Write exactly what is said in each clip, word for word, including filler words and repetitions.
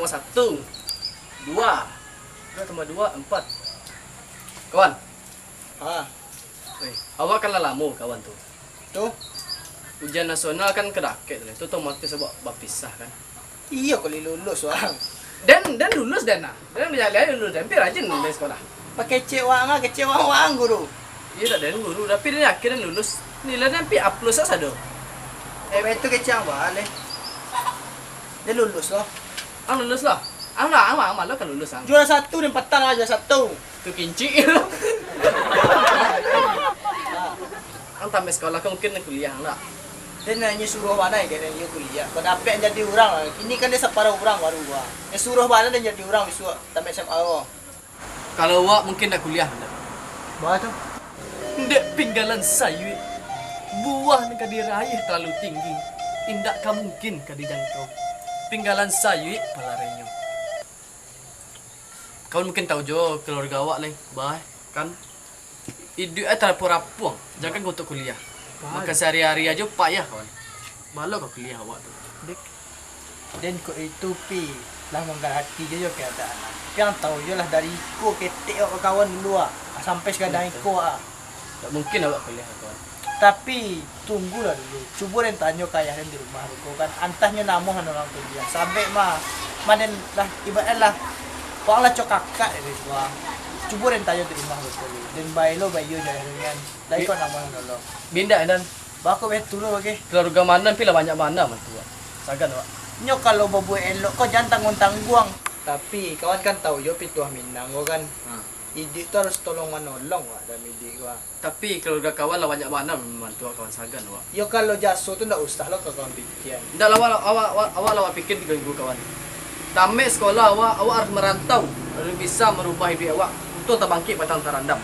Satu, dua, dua tambah dua, empat. Kawan. Ah. Eh, awak kan lah lamo kawan tu. Tu? Ujian nasional kan kadakek tu, tu otomatis awak bapisah kan. Iyo, kok lulus, wang. Den, den lulus den nah. Den banyak lai lulus, den pi rajin dari sekolah. Pakecek wang ah, kecek wang, wang guru. Iyo dak den guru, tapi den yakin den lulus. Nilai den pi A plus sado. Eh, itu kecek wang balik. Den lulus loh. Ang lulus lah. Ang lah, ang lah, ang malu kan lulus ang. Juara satu den patang lah, juara satu. Tu kincik. Ang tamat sekolah kan mungkin kuliah ndak? Den nyo suruah bana kan, den nyo kuliah. Kok dapek jadi urang lah. Kini kan den saparo urang baru ah. Nyo suruah bana den jadi urang bisuak tamat S M A ko. Kalau awak mungkin dak kuliah ndak? Baa tu? Dek pinggalan sayuik, buah nan ka diraih talalu tinggi, indak ka mungkin ka dijangkau. Pinggalan sayuik palarinyo. Kawan mungkin tahu jo keluarga awak lai, bah, kan? Iduik ai tarapuang-rapuang, jankan untuak kuliah. Bah. Makan sahari-hari ajo payah, kawan. Baa lo ka kuliah awak tu. Dek, den kok itu pi lah manggalati jo, jo keadaan. Tapi ang tahu jo lah dari iko ketek awak kawan dulu ah, sampai sagadang iko ah. Dak mungkin awak kuliah, kawan. Tapi, tunggulah dulu. Cubo den tanyo ka ayah den di rumah beko kan. Antah nyo namuah manolong kuliah. Sabab mah, mah den lah, ibarat lah, wang lah cokakak dari rumah. Cubo den tanyo di rumah beko dulu. Den baelo baiyo jo ayah den kan. Lai kok namuah manolong. Indak, Den. Baa kok batua lo, oke? Keluarga mano pi lah banyak bana mantu, Wak. Sagan, Wak. Nyo kalau babuek elok ko jan tangguang-tangguang. Tapi, kawan kan tahu jo pituah Minang ko kan. Ha. Iduik tu harus tolong manolong, Wak, dalam iduik ko, Wak. Tapi keluarga kawan lah banyak bana mantu kawan, sagan, Wak. Yo, kalau jaso tu ndak usah lo ka kawan pikia. Ndak lah, Wak, awak, awak, awak lah, Wak, pikia tigo minggu, kawan. Tamat sekolah awak, awak harus marantau, harus bisa marubah iduik awak. Untuang tabangkik batang tarandam.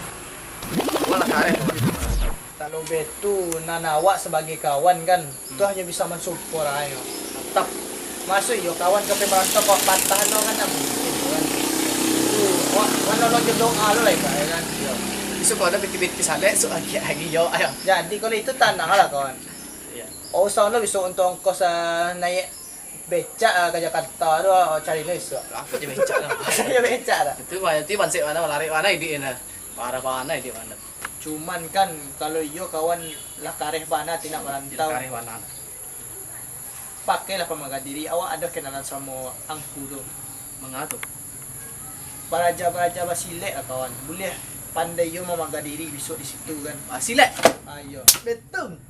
Awak lah kareh, kawan. Kalau baitu, nan awak sabagai kawan kan, tu hanyo bisa mansupport ajo. Mantap. Masuak iyo kawan ka pai marantau kok patah no kan, ndak mungkin kan. Tu, wak, wak nolong jo doa lo lah, Pak, yo kan? Iyo. Bisuak kalau ado piti-piti salek, suak agiah-agiah yo, ayo. Jadi kalau itu tanang lah, kawan. Iyo. Oh, usah lo bisuak untuak ongkos, ah, naiak becak, ah, ka Jakarta tu, ah, cari lo bisuak. Apo je becak lah. Cari becak lah. Itu mah, itu bansaik bana, malarik bana iduik nah. Parah bana iduik bana. Cuman kan, kalau iyo kawan lah kareh bana, tidak marantau. Kareh bana. Pakailah pamaga diri, awak ado kenalan samo angku tu. Manga tu? Baraja-baraja basilek lah, kawan. Buliah pandai iyo mamaga diri bisuak di situ, kan. Basilek? Ah, iyo. Betul.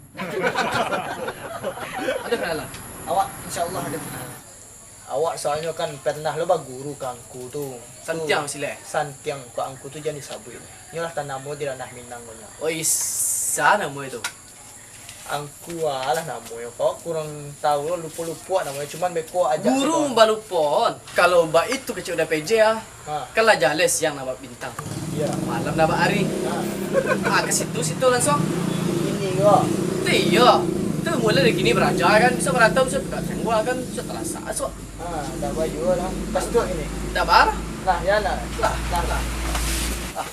Ado kenalan? Awak, insya Allah ado kenalan. Awak soalnyo kan pernah lo baguru ka angku tu. Santiang basilek? Santiang, kok angku tu jan disabuik. Nyo lah tanamo di ranah Minang ko nyo. Oh, isa namo itu? Angku alah namonyo, kok kurang tahu lo, lupo-lupo namonyo, cuman beko aja. Guru balupo. Kalau baitu kecek udah P J ah. Ha. Kan lah jaleh siang nampak bintang. Iya. Malam nampak hari. Ha. Ah, ke situ, situ langsung. Ini kok. Itu iya. Itu mulai dari gini beraja kan, bisa merantau, bisa tak tunggu kan, bisa terasa. So. Ha, dah bayu lah. Pas tu ini. Dah bar? Lah, ya lah. Lah, lah, lah. Ah.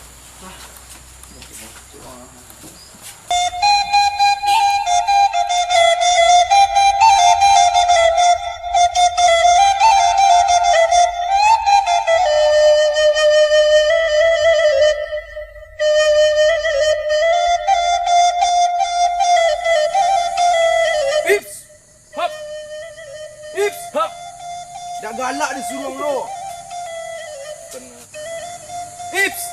Ips! Hap! Ips! Hap! Dak galak disuruang lo. Ips!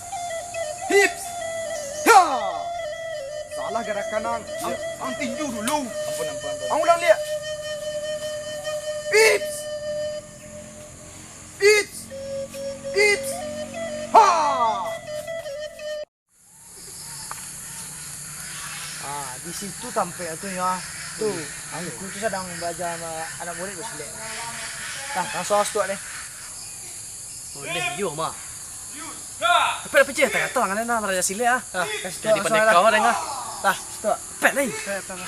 Ips! Ha! Salah garakan ang. Ang, ang tinju dulu. Ampun, ampun, ampun. Ang ulang liak. Ips! Ips! Ips! Ha! Ah, di situ tampek tu, ya. Tu, angku tu sadang baraja sama anak murid basilek. Nah, langsung awas tu deh. Boleh, yo, mah. Tapi dah picik, tak kata tangan dah baraja silek ah. Nah, kasih tu. Jadi langsung pandai lah. Kau dah ngah. Nah, situ. Pet ni. Pet, pet, pet.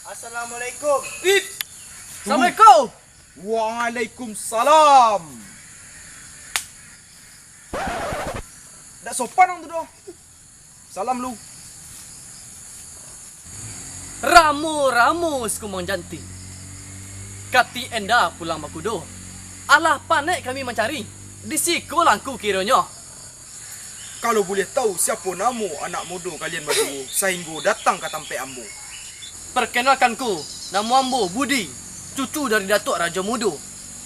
Assalamualaikum. Assalamualaikum. Waalaikumsalam. Dak sopan ang tu doh. Salam lu. Ramo-ramo si Kumang Janti. Kati enda pulang bakudo. Alah panek kami mancari. Di siko langku kironyo. Kalau buliah tahu siapo namo anak mudo kalian baduo, sahinggo datang ka tampek ambo. Perkenalkan ku, namo ambo Budi, cucu dari Datuak Rajo Mudo.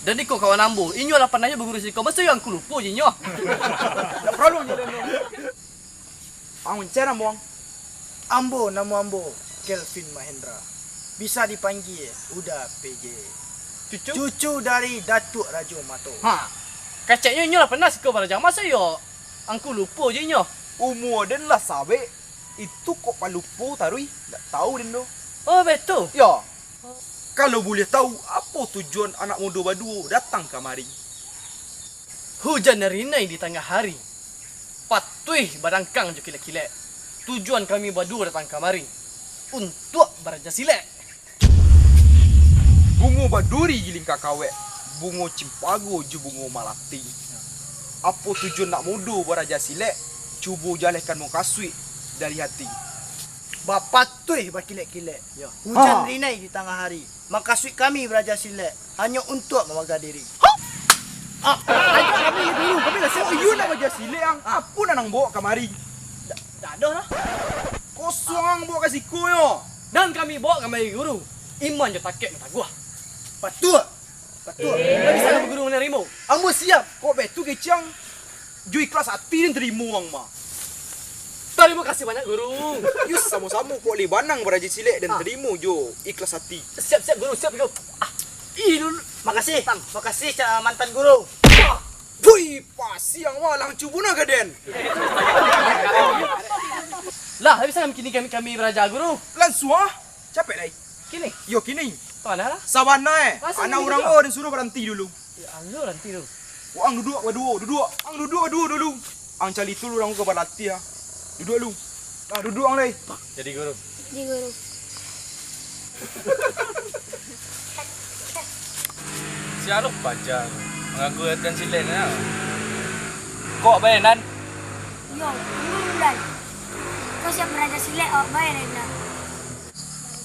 Dan iko kawan ambo, inyo lah panah jo baguru siko, maso iyo angku lupo jo inyo? Ndak paralu nyo den tu. Ang mancari ambo, ang. Ambo, namo ambo Kelvin Mahendra. Bisa dipanggia Uda P J. Cucu? Cucu dari Datuak Rajo Mato. Ha. Keceknyo inyo lah panah siko baraja, maso iyo angku lupo jo inyo? Umua den lah sabek, itu kok palupo taruih, ndak tahu den doh. Oh, betul. Yo. Kalau buliah tahu, apo tujuan anak mudo baduo datang kamari? Hujan rinai di tangah hari, patuih badangkang jo kilek-kilek. Tujuan kami baduo datang kamari, untuak baraja silek. Bungo baduri giling kakawek, bungo cimpago jo bungo malati. Apo tujuan nak mudo baraja silek? Cubo jalehkan mukasuik dari hati. Bapatuih bakilek-kilek. Yo. Hujan Ha. rinai di tangah hari. Makasuik kami baraja silek hanyo untuak mamaga diri. Ah, aja kami dulu, kami lah siap. Oh, iyo nak baraja silek, ang. Ah. Apo nan ang bawa kamari? Dak, dak ado lah. Kosong ang bawa ka siko yo. Dan kami bawa kamari guru. Iman jo takek nan taguah. Batua. Batua. Dak bisa guru manarimo. Ambo siap. Kok baitu kecek ang? Jo ikhlas ati den tarimo ang mah. Tarimo kasih banyak, Guru. Yo, samo-samo kok lai banang baraja silek den Ah. tarimo jo ikhlas ati. Siap, siap, Guru, siap, Guru. Ah, ih, dulu. Makasih. Tang. Makasih, ca-, mantan guru. Wah, bui, pasiang mah, lang cubo nah ka den. Lah, bisa kami kini kami, kami baraja, Guru. Langsuang ah. Capek lai. Kini? Yo, kini. Mana lah? Sabana eh. Masa Anak kini urang juga? Oh, den suruh baranti dulu. Ya Allah, nanti tu. Wah, ang duduak baduo, duduak. Ang duduak baduo dulu. Ang cali tu urang ka balatiah ah. Duduak lu. Nah, duduak ang lai. Jadi guru. Jadi guru. Si Arif paja mangaku latihan silek nah. Kok bayanan? Yo, guru Bulan. Kau siap baraja silek, awak bayar, Nanda.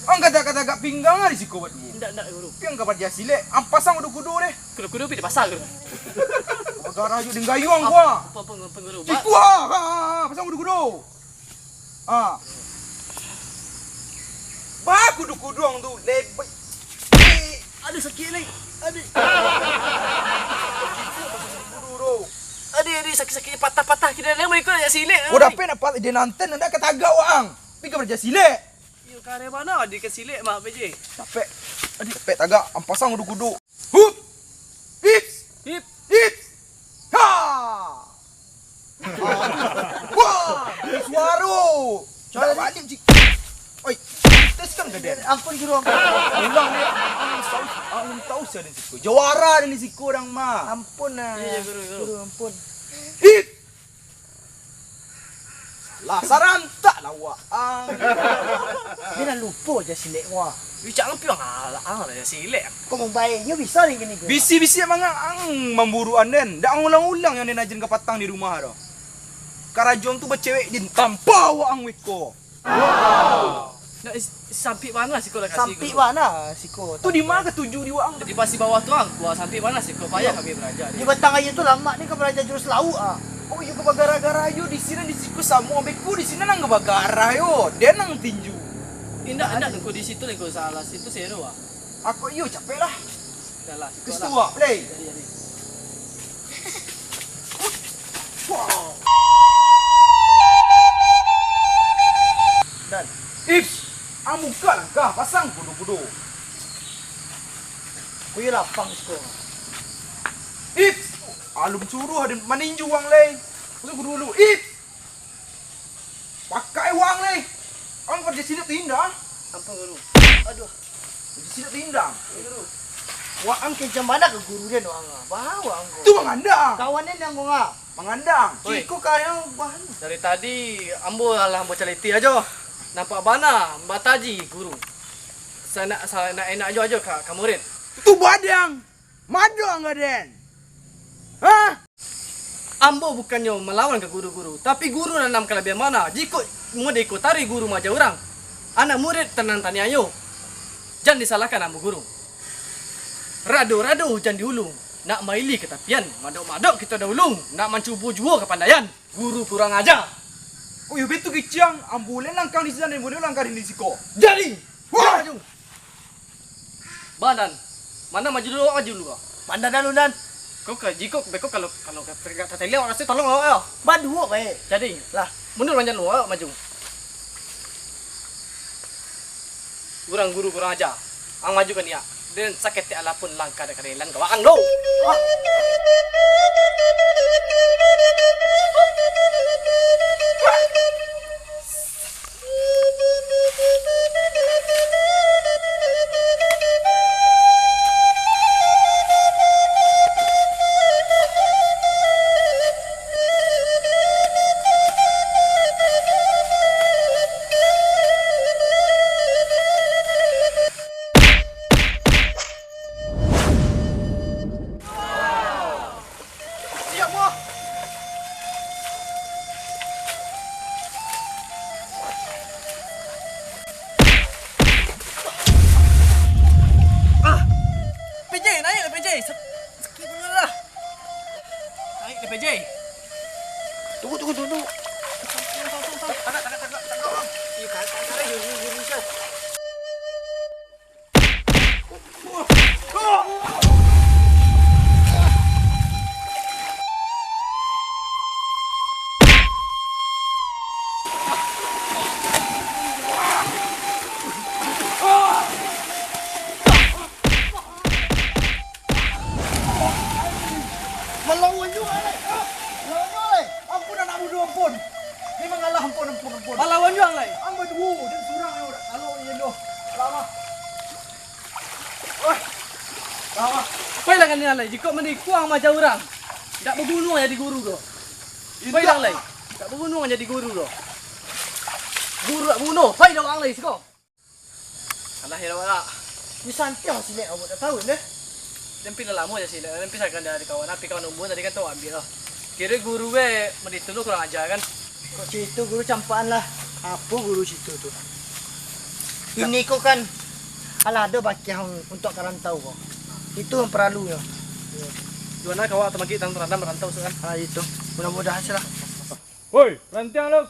Ang katagak-tagak pinggang ah di siko baduo. Indak, indak, Guru. Piang ka baraja silek, ang pasang kudo-kudo deh. Kudo-kudo pi di pasa, Guru. Bagarajo deng gayuang Apa, gua. apa, apa, apa, Guru? Ba- Siko ah, ha, ha, ha, pasang kudo-kudo. Ha. Ba kudo-kudo ang tu, lebek. Aduh, sakik lai. Aduh. Kudo-kudo. Aduh, aduh, sakik-sakik, patah-patah, kira-kira mereka nak silek. Oh, dapek nak patah, dia nanten, nak katagak wak ang. Pi ka baraja silek. Iyo, kareh bana di ka silek mah, P J. Capek. Aduh, capek tagak. Ampasang kudo-kudo. Hup! Hips! Hip! Hips! Ha! Wah! Suaro! Suaro Dah ni? Balik, cik. Oi, tes kan gede. Ampun, Guru, ampun. Ulang dia. Ang tahu, ang tahu saya di situ. Jawara di situ orang mah. Ampun, nah. Iya, Guru, Guru. Guru, ampun. Hip! Lah, sarantak lah, wak. Ang. Dia dah lupa je silek, wah. Bicak ngampi ang alah, ang lah silek. Kok mambaiknyo bisa ni gini, Guru? Bisi-bisi mangang ang mamburu anden. Dak ang ulang-ulang yang den ajen kapatang di rumah tu. Karajo ang tu bacewek din tampa wak ang weko. Nak is-, sampik bana siko lokasi, Sampik Guru. Bana siko. Tu di ma katuju di waang? Di pasi bawah tu, ang. Wah, sampik bana siko. Payah Iyo. Kami baraja. Di batang aia tu lamak ni ka baraja jurus lauak, ah. Oh, iyo, ka bagara-gara ayo di siko, di siko samo, ambe ku di siko nang ka bagara yo. Den nang tinju. Indak, indak, nangko di situ, nangko salah situ, sero, ah. Ako iyo, capek lah. Dah lah, Ke situ, wak. Play. Jadi, jadi. Wow. Dan. Ips, ang buka langkah, pasang kudo-kudo. Kuyo lapang siko. Ips, alun suruh ado maninju ang lai. Pasang kudo dulu. Ips. Pakai wang lai. Ang baraja silek tu indak. Ampun, Guru. Aduh. Baraja silek tu indak. Guru. Waang kencang bana ka guru den waang ah. Bahawa ang ko. Tu mangandang. Kawan den ang ko ah. Mangandang. Oi. Ciko kayang bahan. Dari tadi ambo alah ambo caliti ajo. Nampak bana bataji guru. Sanak, sanak enak ajo, ajo ka, ka murid. Tu badang. Mado ang ka den? Hah? Ambo bukannyo malawan ka guru-guru, tapi guru nanam kalabiahan bana. Jikok mode iko tari guru maaja urang, Anak murid tenang taniayo, jan disalahkan ambo guru. Rado-rado jan diulung, nak maili ka tapian, madok-madok kito dahulu, nak mancubo juo kapandaian. Guru kurang aja. Kok iyo betu kiciang, ambo ulek langkah di sinan, ambo ulek langkah di siko. Jadi, wah! Maju. Ba nan, mana maju dulu, awak maju dulu, ah. Pandan anu nan. Kau ka, jiko beko kalau, kalau ka, ka, ka tatelia awak raso tolong awak, yo. Baduo bae. Jadi, lah, mundur panjang dulu, awak maju. Urang guru kurang aja. Ang maju ka niak. Den saketek alah pun langkah dek karelan ka waang do. Ah. Siap, Boh. Ah! P J, naik lah, P J. Sak-, sakik pun lah. Naik lah, P J. Tunggu, tunggu, tunggu, tunggu. Tagak, tagak, tagak, tagak. Iyo, tagak, tagak, tagak. Iyo, iyo, iyo, iyo. Malawan juo, Alek. Malawan juo, Alek. Ampun, anak mudo, ampun. Memang alah, ampun, ampun, ampun. Malawan juo, Alek. Ang baduo, den surang, yo, dak talok, iyo, doh. Alah, mah. Wah. Alah, mah. Pailah kini, Alek. Jikok mandikuang maja urang, dak baguno jadi guru, doh. Indak. Pailah, Alek. Dak baguno jadi guru, doh. Guru dak baguno. Pai dah, Alek, siko. Alah, yo, awak lah. Ni santiang silek awak dak tahu, deh. Tapi lah lamo ja silek, tapi sagan dari kawan, tapi kawan umbuan tadi kan tu ambiak lah. Kiro guru we, mending tu lu kurang ajar kan. Kok cito guru campakan lah? Apo guru cito tu? Ini ko kan, alah ado bakiah untuak ka rantau ko. Itu yang paralu yo. Di mana kawa tamaki tang rantau, rantau tu kan? Ah, itu. Mudah-mudahan sih lah. Woi, rantiang lu.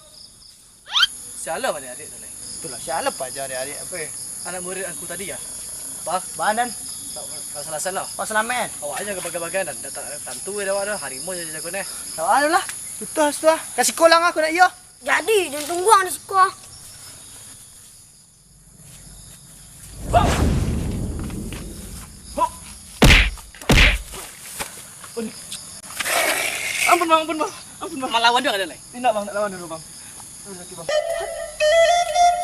Sialah baliak adik tu, Lai? Itulah, sialah paja adik-adik apa, eh? Anak murid angku tadi, ya? Bah? Banan. Tak, tak salah-salah. Pas selamat. Awak aja ke bagai-bagai dan tak tantu ya awak dah. Harimau je jago neh. Tak ada lah. Betul, betul lah. Kasih kolang aku nak iyo. Jadi, jangan tunggu di sekolah. Ampun, Bang, ampun, Bang. Ampun, Bang. Malawan dia ada, Lai? Indak, Bang, nak lawan dulu, Bang. Aduh, sakit, Bang.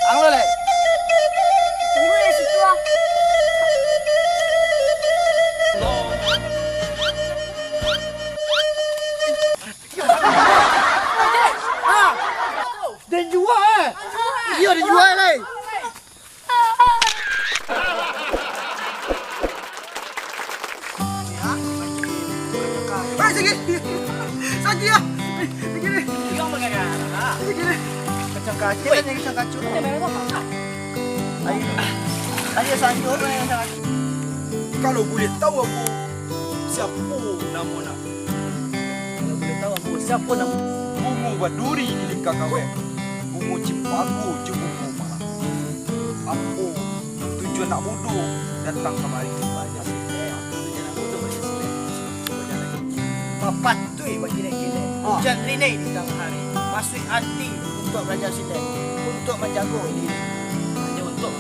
Ang lo, Lai. Tunggu di situ, ah. Den jua, eh. Iyo, den jua, Lai. Hei, sakik. Sakik, ah. Hei, sakik ni. Sakik ni. Kacang kacang, kacang kacang. Ayo. Ayo, sanjung, ayo, kacang kacang. Kalau boleh tahu aku, siapa nama nak Kalau boleh tahu, ambo siapo namo? Bungo baduri di lingka kawek, bungo cimpago jo bungo malah. Ambo tujuan nak mudo datang kamari. Bapatuik bakilek-kilek. Ah. Ujan rinai di tangah hari. Masuik ati untuak balajar silek, untuak manjago diri. Hanyo untuak.